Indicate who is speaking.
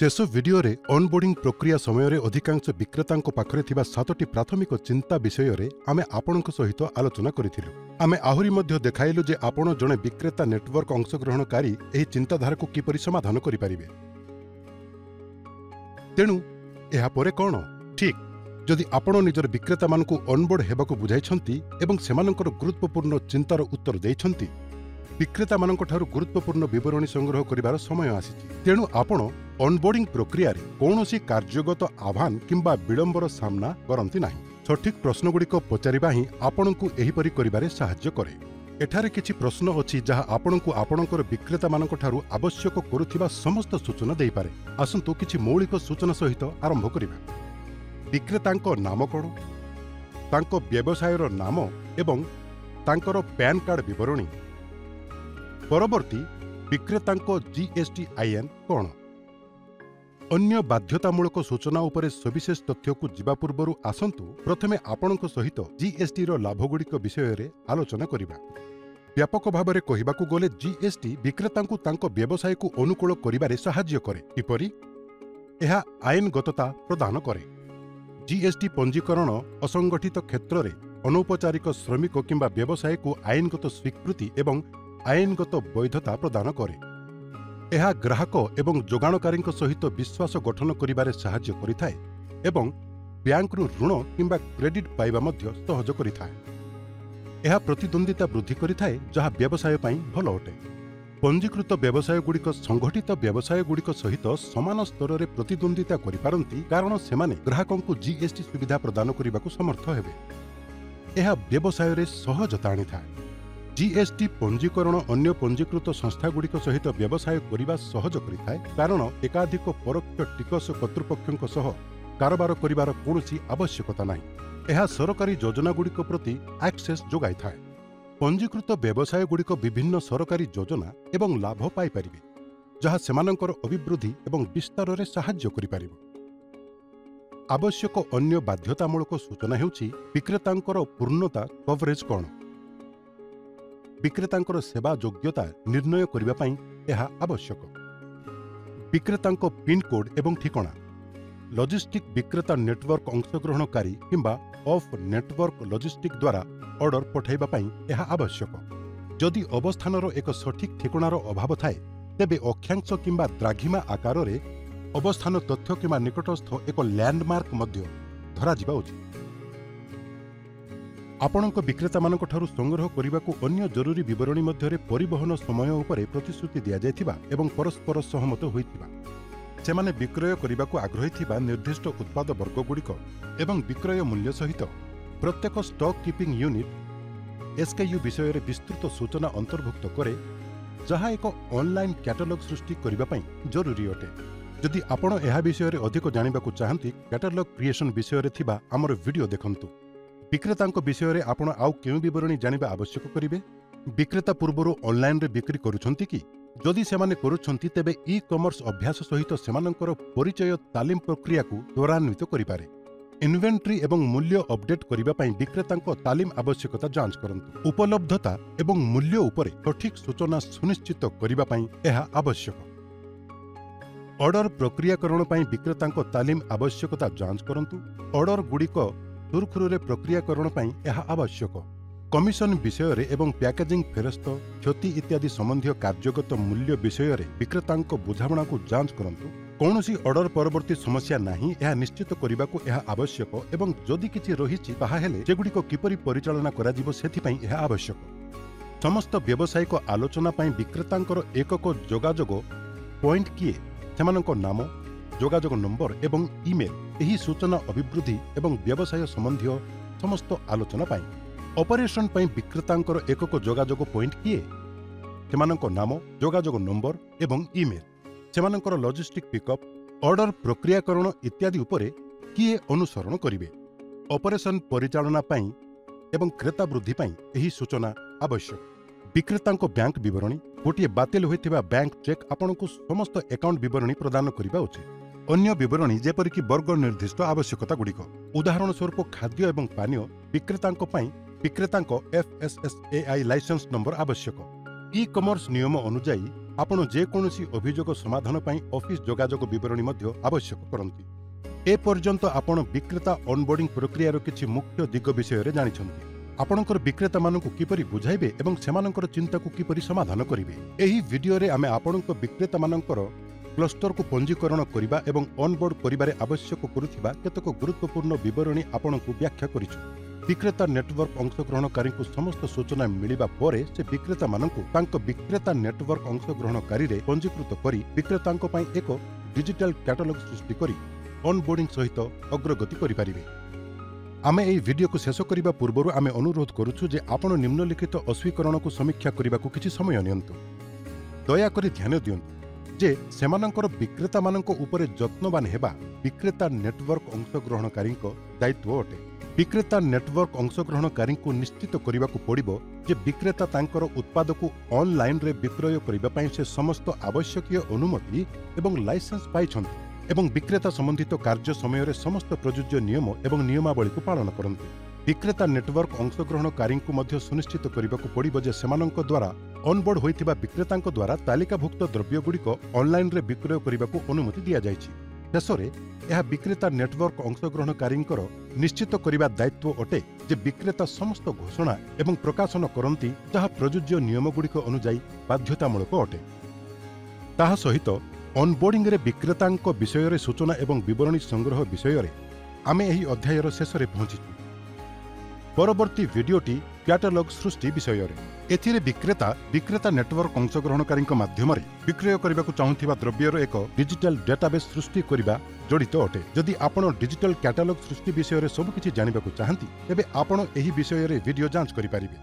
Speaker 1: ଶେଷ ଭିଡିଓରେ ଅନବୋର୍ଡିଂ ପ୍ରକ୍ରିୟା ସମୟରେ ଅଧିକାଂଶ ବିକ୍ରେତାଙ୍କ ପାଖରେ ଥିବା 7ଟି ପ୍ରାଥମିକ ଚିନ୍ତା ବିଷୟରେ ଆମେ ଆପଣଙ୍କ ସହିତ ଆଲୋଚନା କରିଥିଲୁ। ଆମେ ଆହୁରି ମଧ୍ୟ ଦେଖାଇଲୁ ଯେ ଆପଣ ଜଣେ ବିକ୍ରେତା ନେଟୱାର୍କ ଅଂଶଗ୍ରହଣକାରୀ ଏହି ଚିନ୍ତାଧାରାକୁ କିପରି ସମାଧାନ କରିପାରିବେ। ତେଣୁ ଏହାପରେ କ'ଣ? ଠିକ୍, ଯଦି ଆପଣ ନିଜର ବିକ୍ରେତାମାନଙ୍କୁ ଅନବୋର୍ଡ ହେବାକୁ ବୁଝାଇଛନ୍ତି ଏବଂ ସେମାନଙ୍କର ଗୁରୁତ୍ୱପୂର୍ଣ୍ଣ ଚିନ୍ତାର ଉତ୍ତର ଦେଇଛନ୍ତି, ବିକ୍ରେତାମାନଙ୍କଠାରୁ ଗୁରୁତ୍ୱପୂର୍ଣ୍ଣ ବିବରଣୀ ସଂଗ୍ରହ କରିବାର ସମୟ ଆସିଛି। ତେଣୁ ଆପଣ ଅନବୋର୍ଡିଂ ପ୍ରକ୍ରିୟାରେ କୌଣସି କାର୍ଯ୍ୟଗତ ଆହ୍ୱାନ କିମ୍ବା ବିଳମ୍ବର ସାମ୍ନା କରନ୍ତି ନାହିଁ। ସଠିକ୍ ପ୍ରଶ୍ନଗୁଡ଼ିକ ପଚାରିବା ହିଁ ଆପଣଙ୍କୁ ଏହିପରି କରିବାରେ ସାହାଯ୍ୟ କରେ। ଏଠାରେ କିଛି ପ୍ରଶ୍ନ ଅଛି ଯାହା ଆପଣଙ୍କୁ ଆପଣଙ୍କର ବିକ୍ରେତାମାନଙ୍କଠାରୁ ଆବଶ୍ୟକ କରୁଥିବା ସମସ୍ତ ସୂଚନା ଦେଇପାରେ। ଆସନ୍ତୁ କିଛି ମୌଳିକ ସୂଚନା ସହିତ ଆରମ୍ଭ କରିବା। ବିକ୍ରେତାଙ୍କ ନାମ କ'ଣ, ତାଙ୍କ ବ୍ୟବସାୟର ନାମ ଏବଂ ତାଙ୍କର ପ୍ୟାନ୍ କାର୍ଡ ବିବରଣୀ। ପରବର୍ତ୍ତୀ, ବିକ୍ରେତାଙ୍କ GSTIN କ'ଣ। ଅନ୍ୟ ବାଧ୍ୟତାମୂଳକ ସୂଚନା ଉପରେ ସବିଶେଷ ତଥ୍ୟକୁ ଯିବା ପୂର୍ବରୁ ଆସନ୍ତୁ ପ୍ରଥମେ ଆପଣଙ୍କ ସହିତ GSTର ଲାଭଗୁଡ଼ିକ ବିଷୟରେ ଆଲୋଚନା କରିବା। ବ୍ୟାପକ ଭାବରେ କହିବାକୁ ଗଲେ GST ବିକ୍ରେତାଙ୍କୁ ତାଙ୍କ ବ୍ୟବସାୟକୁ ଅନୁକୂଳ କରିବାରେ ସାହାଯ୍ୟ କରେ। କିପରି? ଏହା ଆଇନଗତତା ପ୍ରଦାନ କରେ। GST ପଞ୍ଜୀକରଣ ଅସଂଗଠିତ କ୍ଷେତ୍ରରେ ଅନୌପଚାରିକ ଶ୍ରମିକ କିମ୍ବା ବ୍ୟବସାୟକୁ ଆଇନଗତ ସ୍ୱୀକୃତି ଏବଂ ଆଇନଗତ ବୈଧତା ପ୍ରଦାନ କରେ। ଏହା ଗ୍ରାହକ ଏବଂ ଯୋଗାଣକାରୀଙ୍କ ସହିତ ବିଶ୍ୱାସ ଗଠନ କରିବାରେ ସାହାଯ୍ୟ କରିଥାଏ ଏବଂ ବ୍ୟାଙ୍କରୁ ଋଣ କିମ୍ବା କ୍ରେଡିଟ୍ ପାଇବା ମଧ୍ୟ ସହଜ କରିଥାଏ। ଏହା ପ୍ରତିଦ୍ୱନ୍ଦ୍ୱିତା ବୃଦ୍ଧି କରିଥାଏ, ଯାହା ବ୍ୟବସାୟ ପାଇଁ ଭଲ ଅଟେ। ପଞ୍ଜୀକୃତ ବ୍ୟବସାୟଗୁଡ଼ିକ ସଂଗଠିତ ବ୍ୟବସାୟଗୁଡ଼ିକ ସହିତ ସମାନ ସ୍ତରରେ ପ୍ରତିଦ୍ୱନ୍ଦ୍ୱିତା କରିପାରନ୍ତି, କାରଣ ସେମାନେ ଗ୍ରାହକଙ୍କୁ GST ସୁବିଧା ପ୍ରଦାନ କରିବାକୁ ସମର୍ଥ ହେବେ। ଏହା ବ୍ୟବସାୟରେ ସହଜତା ଆଣିଥାଏ। GST ପଞ୍ଜୀକରଣ ଅନ୍ୟ ପଞ୍ଜୀକୃତ ସଂସ୍ଥାଗୁଡ଼ିକ ସହିତ ବ୍ୟବସାୟ କରିବା ସହଜ କରିଥାଏ, କାରଣ ଏକାଧିକ ପରୋକ୍ଷ ଟିକସ କର୍ତ୍ତୃପକ୍ଷଙ୍କ ସହ କାରବାର କରିବାର କୌଣସି ଆବଶ୍ୟକତା ନାହିଁ। ଏହା ସରକାରୀ ଯୋଜନାଗୁଡ଼ିକ ପ୍ରତି ଆକ୍ସେସ୍ ଯୋଗାଇଥାଏ। ପଞ୍ଜୀକୃତ ବ୍ୟବସାୟଗୁଡ଼ିକ ବିଭିନ୍ନ ସରକାରୀ ଯୋଜନା ଏବଂ ଲାଭ ପାଇପାରିବେ, ଯାହା ସେମାନଙ୍କର ଅଭିବୃଦ୍ଧି ଏବଂ ବିସ୍ତାରରେ ସାହାଯ୍ୟ କରିପାରିବ। ଆବଶ୍ୟକ ଅନ୍ୟ ବାଧ୍ୟତାମୂଳକ ସୂଚନା ହେଉଛି ବିକ୍ରେତାଙ୍କର ପୂର୍ଣ୍ଣତା କଭରେଜ୍ କ'ଣ। ବିକ୍ରେତାଙ୍କର ସେବା ଯୋଗ୍ୟତା ନିର୍ଣ୍ଣୟ କରିବା ପାଇଁ ଏହା ଆବଶ୍ୟକ। ବିକ୍ରେତାଙ୍କ ପିନ୍କୋଡ୍ ଏବଂ ଠିକଣା, ଲଜିଷ୍ଟିକ୍ ବିକ୍ରେତା ନେଟୱାର୍କ ଅଂଶଗ୍ରହଣକାରୀ କିମ୍ବା ଅଫ୍ ନେଟୱାର୍କ ଲଜିଷ୍ଟିକ୍ ଦ୍ୱାରା ଅର୍ଡର ପଠାଇବା ପାଇଁ ଏହା ଆବଶ୍ୟକ। ଯଦି ଅବସ୍ଥାନର ଏକ ସଠିକ୍ ଠିକଣାର ଅଭାବ ଥାଏ, ତେବେ ଅକ୍ଷାଂଶ କିମ୍ବା ଦ୍ରାଘିମା ଆକାରରେ ଅବସ୍ଥାନ ତଥ୍ୟ କିମ୍ବା ନିକଟସ୍ଥ ଏକ ଲ୍ୟାଣ୍ଡମାର୍କ ମଧ୍ୟ ଧରାଯିବା ଉଚିତ। ଆପଣଙ୍କ ବିକ୍ରେତାମାନଙ୍କଠାରୁ ସଂଗ୍ରହ କରିବାକୁ ଅନ୍ୟ ଜରୁରୀ ବିବରଣୀ ମଧ୍ୟରେ ପରିବହନ ସମୟ ଉପରେ ପ୍ରତିଶ୍ରୁତି ଦିଆଯାଇଥିବା ଏବଂ ପରସ୍ପର ସହମତ ହୋଇଥିବା, ସେମାନେ ବିକ୍ରୟ କରିବାକୁ ଆଗ୍ରହୀ ଥିବା ନିର୍ଦ୍ଦିଷ୍ଟ ଉତ୍ପାଦ ବର୍ଗଗୁଡ଼ିକ ଏବଂ ବିକ୍ରୟ ମୂଲ୍ୟ ସହିତ ପ୍ରତ୍ୟେକ ଷ୍ଟକ୍ କିପିଂ ୟୁନିଟ୍ SKU ବିଷୟରେ ବିସ୍ତୃତ ସୂଚନା ଅନ୍ତର୍ଭୁକ୍ତ କରେ, ଯାହା ଏକ ଅନଲାଇନ୍ କ୍ୟାଟାଲଗ୍ ସୃଷ୍ଟି କରିବା ପାଇଁ ଜରୁରୀ ଅଟେ। ଯଦି ଆପଣ ଏହା ବିଷୟରେ ଅଧିକ ଜାଣିବାକୁ ଚାହାନ୍ତି, କ୍ୟାଟାଲଗ୍ କ୍ରିଏସନ୍ ବିଷୟରେ ଥିବା ଆମର ଭିଡିଓ ଦେଖନ୍ତୁ। ବିକ୍ରେତାଙ୍କ ବିଷୟରେ ଆପଣ ଆଉ କେଉଁ ବିବରଣୀ ଜାଣିବା ଆବଶ୍ୟକ କରିବେ? ବିକ୍ରେତା ପୂର୍ବରୁ ଅନଲାଇନରେ ବିକ୍ରି କରୁଛନ୍ତି କି? ଯଦି ସେମାନେ କରୁଛନ୍ତି, ତେବେ ଇ କମର୍ସ ଅଭ୍ୟାସ ସହିତ ସେମାନଙ୍କର ପରିଚୟ ତାଲିମ ପ୍ରକ୍ରିୟାକୁ ତ୍ୱରାନ୍ୱିତ କରିପାରେ। ଇନଭେଣ୍ଟ୍ରି ଏବଂ ମୂଲ୍ୟ ଅପଡେଟ୍ କରିବା ପାଇଁ ବିକ୍ରେତାଙ୍କ ତାଲିମ ଆବଶ୍ୟକତା ଯାଞ୍ଚ କରନ୍ତୁ। ଉପଲବ୍ଧତା ଏବଂ ମୂଲ୍ୟ ଉପରେ ସଠିକ୍ ସୂଚନା ସୁନିଶ୍ଚିତ କରିବା ପାଇଁ ଏହା ଆବଶ୍ୟକ। ଅର୍ଡର ପ୍ରକ୍ରିୟାକରଣ ପାଇଁ ବିକ୍ରେତାଙ୍କ ତାଲିମ ଆବଶ୍ୟକତା ଯାଞ୍ଚ କରନ୍ତୁ। ଅର୍ଡରଗୁଡ଼ିକ ସୁରୁଖୁରୁରେ ପ୍ରକ୍ରିୟାକରଣ ପାଇଁ ଏହା ଆବଶ୍ୟକ। କମିଶନ ବିଷୟରେ ଏବଂ ପ୍ୟାକେଜିଂ ଫେରସ୍ତ, କ୍ଷତି ଇତ୍ୟାଦି ସମ୍ବନ୍ଧୀୟ କାର୍ଯ୍ୟଗତ ମୂଲ୍ୟ ବିଷୟରେ ବିକ୍ରେତାଙ୍କ ବୁଝାମଣାକୁ ଯାଞ୍ଚ କରନ୍ତୁ। କୌଣସି ଅର୍ଡର ପରବର୍ତ୍ତୀ ସମସ୍ୟା ନାହିଁ, ଏହା ନିଶ୍ଚିତ କରିବାକୁ ଏହା ଆବଶ୍ୟକ ଏବଂ ଯଦି କିଛି ରହିଛି ତାହାହେଲେ ସେଗୁଡ଼ିକ କିପରି ପରିଚାଳନା କରାଯିବ ସେଥିପାଇଁ ଏହା ଆବଶ୍ୟକ। ସମସ୍ତ ବ୍ୟବସାୟିକ ଆଲୋଚନା ପାଇଁ ବିକ୍ରେତାଙ୍କର ଏକକ ଯୋଗାଯୋଗ ପଏଣ୍ଟ କିଏ, ସେମାନଙ୍କ ନାମ, ଯୋଗାଯୋଗ ନମ୍ବର ଏବଂ ଇମେଲ୍। ଏହି ସୂଚନା ଅଭିବୃଦ୍ଧି ଏବଂ ବ୍ୟବସାୟ ସମ୍ବନ୍ଧୀୟ ସମସ୍ତ ଆଲୋଚନା ପାଇଁ। ଅପରେସନ୍ ପାଇଁ ବିକ୍ରେତାଙ୍କର ଏକକ ଯୋଗାଯୋଗ ପଏଣ୍ଟ କିଏ, ସେମାନଙ୍କ ନାମ, ଯୋଗାଯୋଗ ନମ୍ବର ଏବଂ ଇମେଲ୍, ସେମାନଙ୍କର ଲଜିଷ୍ଟିକ୍ ପିକଅପ୍, ଅର୍ଡର ପ୍ରକ୍ରିୟାକରଣ ଇତ୍ୟାଦି ଉପରେ କିଏ ଅନୁସରଣ କରିବେ। ଅପରେସନ୍ ପରିଚାଳନା ପାଇଁ ଏବଂ କ୍ରେତା ବୃଦ୍ଧି ପାଇଁ ଏହି ସୂଚନା ଆବଶ୍ୟକ। ବିକ୍ରେତାଙ୍କ ବ୍ୟାଙ୍କ ବିବରଣୀ, ଗୋଟିଏ ବାତିଲ ହୋଇଥିବା ବ୍ୟାଙ୍କ ଚେକ୍ ଆପଣଙ୍କୁ ସମସ୍ତ ଆକାଉଣ୍ଟ ବିବରଣୀ ପ୍ରଦାନ କରିବା ଉଚିତ। ଅନ୍ୟ ବିବରଣୀ ଯେପରିକି ବର୍ଗ ନିର୍ଦ୍ଦିଷ୍ଟ ଆବଶ୍ୟକତାଗୁଡ଼ିକ, ଉଦାହରଣ ସ୍ୱରୂପ ଖାଦ୍ୟ ଏବଂ ପାନୀୟ ବିକ୍ରେତାଙ୍କ ପାଇଁ ବିକ୍ରେତାଙ୍କ FSSAI licence number ଆବଶ୍ୟକ। ଇ କମର୍ସ ନିୟମ ଅନୁଯାୟୀ ଆପଣ ଯେକୌଣସି ଅଭିଯୋଗ ସମାଧାନ ପାଇଁ ଅଫିସ ଯୋଗାଯୋଗ ବିବରଣୀ ମଧ୍ୟ ଆବଶ୍ୟକ କରନ୍ତି। ଏପର୍ଯ୍ୟନ୍ତ ଆପଣ ବିକ୍ରେତା ଅନବୋର୍ଡିଂ ପ୍ରକ୍ରିୟାର କିଛି ମୁଖ୍ୟ ଦିଗ ବିଷୟରେ ଜାଣିଛନ୍ତି। ଆପଣଙ୍କର ବିକ୍ରେତାମାନଙ୍କୁ କିପରି ବୁଝାଇବେ ଏବଂ ସେମାନଙ୍କର ଚିନ୍ତାକୁ କିପରି ସମାଧାନ କରିବେ। ଏହି ଭିଡିଓରେ ଆମେ ଆପଣଙ୍କ ବିକ୍ରେତାମାନଙ୍କର କ୍ଲଷ୍ଟରକୁ ପଞ୍ଜୀକରଣ କରିବା ଏବଂ ଅନବୋର୍ଡ କରିବାରେ ଆବଶ୍ୟକ କରୁଥିବା କେତେକ ଗୁରୁତ୍ୱପୂର୍ଣ୍ଣ ବିବରଣୀ ଆପଣଙ୍କୁ ବ୍ୟାଖ୍ୟା କରିଛୁ। ବିକ୍ରେତା ନେଟୱାର୍କ ଅଂଶଗ୍ରହଣକାରୀଙ୍କୁ ସମସ୍ତ ସୂଚନା ମିଳିବା ପରେ ସେ ବିକ୍ରେତାମାନଙ୍କୁ ତାଙ୍କ ବିକ୍ରେତା ନେଟୱାର୍କ ଅଂଶଗ୍ରହଣକାରୀରେ ପଞ୍ଜୀକୃତ କରି ବିକ୍ରେତାଙ୍କ ପାଇଁ ଏକ ଡିଜିଟାଲ କ୍ୟାଟାଲଗ ସୃଷ୍ଟି କରି ଅନବୋର୍ଡିଂ ସହିତ ଅଗ୍ରଗତି କରିପାରିବେ। ଆମେ ଏହି ଭିଡିଓକୁ ଶେଷ କରିବା ପୂର୍ବରୁ ଆମେ ଅନୁରୋଧ କରୁଛୁ ଯେ ଆପଣ ନିମ୍ନଲିଖିତ ଅସ୍ୱୀକରଣକୁ ସମୀକ୍ଷା କରିବାକୁ କିଛି ସମୟ ନିଅନ୍ତୁ। ଦୟାକରି ଧ୍ୟାନ ଦିଅନ୍ତୁ ଯେ ସେମାନଙ୍କର ବିକ୍ରେତାମାନଙ୍କ ଉପରେ ଯତ୍ନବାନ ହେବା ବିକ୍ରେତା ନେଟୱାର୍କ ଅଂଶଗ୍ରହଣକାରୀଙ୍କ ଦାୟିତ୍ୱ ଅଟେ। ବିକ୍ରେତା ନେଟୱାର୍କ ଅଂଶଗ୍ରହଣକାରୀଙ୍କୁ ନିଶ୍ଚିତ କରିବାକୁ ପଡ଼ିବ ଯେ ବିକ୍ରେତା ତାଙ୍କର ଉତ୍ପାଦକୁ ଅନଲାଇନରେ ବିକ୍ରୟ କରିବା ପାଇଁ ସେ ସମସ୍ତ ଆବଶ୍ୟକୀୟ ଅନୁମତି ଏବଂ ଲାଇସେନ୍ସ ପାଇଛନ୍ତି ଏବଂ ବିକ୍ରେତା ସମ୍ବନ୍ଧିତ କାର୍ଯ୍ୟ ସମୟରେ ସମସ୍ତ ପ୍ରଯୁଜ୍ୟ ନିୟମ ଏବଂ ନିୟମାବଳୀକୁ ପାଳନ କରନ୍ତି। ବିକ୍ରେତା ନେଟୱାର୍କ ଅଂଶଗ୍ରହଣକାରୀଙ୍କୁ ମଧ୍ୟ ସୁନିଶ୍ଚିତ କରିବାକୁ ପଡ଼ିବ ଯେ ସେମାନଙ୍କ ଦ୍ୱାରା ଅନବୋର୍ଡ ହୋଇଥିବା ବିକ୍ରେତାଙ୍କ ଦ୍ୱାରା ତାଲିକାଭୁକ୍ତ ଦ୍ରବ୍ୟଗୁଡ଼ିକ ଅନଲାଇନରେ ବିକ୍ରୟ କରିବାକୁ ଅନୁମତି ଦିଆଯାଇଛି। ଶେଷରେ ଏହା ବିକ୍ରେତା ନେଟୱାର୍କ ଅଂଶଗ୍ରହଣକାରୀଙ୍କର ନିଶ୍ଚିତ କରିବା ଦାୟିତ୍ୱ ଅଟେ ଯେ ବିକ୍ରେତା ସମସ୍ତ ଘୋଷଣା ଏବଂ ପ୍ରକାଶନ କରନ୍ତି ଯାହା ପ୍ରଯୁଜ୍ୟ ନିୟମଗୁଡ଼ିକ ଅନୁଯାୟୀ ବାଧ୍ୟତାମୂଳକ ଅଟେ। ତାହା ସହିତ ଅନବୋର୍ଡିଂରେ ବିକ୍ରେତାଙ୍କ ବିଷୟରେ ସୂଚନା ଏବଂ ବିବରଣୀ ସଂଗ୍ରହ ବିଷୟରେ ଆମେ ଏହି ଅଧ୍ୟାୟର ଶେଷରେ ପହଞ୍ଚିଛୁ। ପରବର୍ତ୍ତୀ ଭିଡିଓଟି କ୍ୟାଟାଲଗ ସୃଷ୍ଟି ବିଷୟରେ। ଏଥିରେ ବିକ୍ରେତା ବିକ୍ରେତା ନେଟୱାର୍କ ଅଂଶଗ୍ରହଣକାରୀଙ୍କ ମାଧ୍ୟମରେ ବିକ୍ରୟ କରିବାକୁ ଚାହୁଁଥିବା ଦ୍ରବ୍ୟର ଏକ ଡିଜିଟାଲ ଡାଟାବେସ୍ ସୃଷ୍ଟି କରିବା ଜଡ଼ିତ ଅଟେ। ଯଦି ଆପଣ ଡିଜିଟାଲ କ୍ୟାଟାଲଗ ସୃଷ୍ଟି ବିଷୟରେ ସବୁକିଛି ଜାଣିବାକୁ ଚାହାନ୍ତି, ତେବେ ଆପଣ ଏହି ବିଷୟରେ ଭିଡିଓ ଯାଞ୍ଚ କରିପାରିବେ।